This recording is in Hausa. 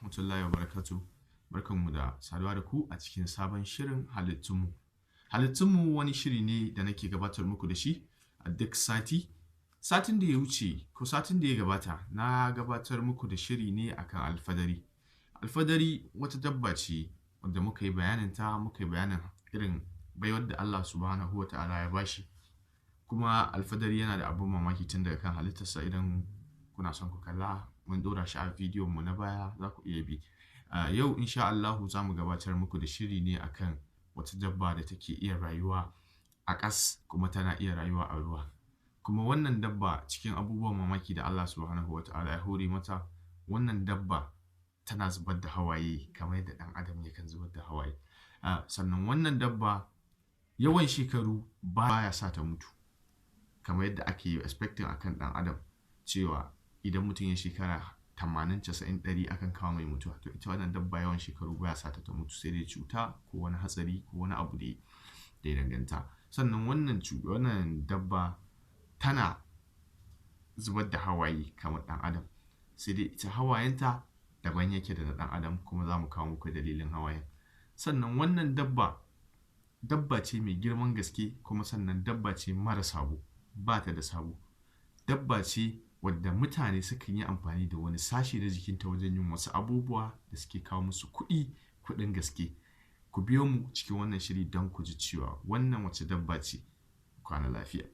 Rahmatullahi wa barakatuh. Barkanmu da saduwa da ku a cikin sabon shirin Halittunmu. Halittunmu wani shiri ne da nake gabatar muku da shi a duk sati. Satin da ya wuce ko satin da ya gabata, na gabatar muku da shiri ne akan alfadari. Alfadari wata dabba ce wadda muka yi bayaninta, muka yi bayanin irin baiwar da Allah Subhanahu wa Ta'ala ya bashi. Kuma alfadari yana da abin mamaki tun daga kan halittarsa. Idan kuna son ku kalla, mun ɗora shi a bidiyon mu na baya, za ku iya bi. Yau insha Allahu za mu gabatar muku da shiri ne akan wata dabba da take iya rayuwa a ƙas kuma tana iya rayuwa a ruwa. Kuma wannan dabba, cikin abubuwan mamaki da Allah Subhanahu wa Ta'ala ya hore mata, wannan dabba tana zubar da hawaye kamar yadda ɗan adam yakan zubar da hawaye. Sannan wannan dabba, yawan shekaru baya sa ta mutu kamar yadda ake expecting akan ɗan adam, cewa idan mutum ya shekara 80, 90, 100, akan kawo mai mutuwa. To, ita wannan dabba yawan shekaru baya sa ta mutu, sai dai cuta ko wani hatsari ko wani abu da ya danganta. Sannan wannan dabba tana zubar da hawaye kamar ɗan adam, sai dai ita hawayenta daban yake da na ɗan adam, kuma za mu kawo muku dalilin hawayen. Sannan wannan dabba, dabba ce mai girman gaske, kuma sannan dabba ce mara sabo, ba ta da sabo. Dabba ce wadda mutane sukan yi amfani da wani sashe na jikinta wajen yin wasu abubuwa da suke kawo musu kuɗi, kuɗin gaske. Ku biyo mu cikin wannan shiri don ku ji cewa wannan wace dabba ce. Kwana lafiya.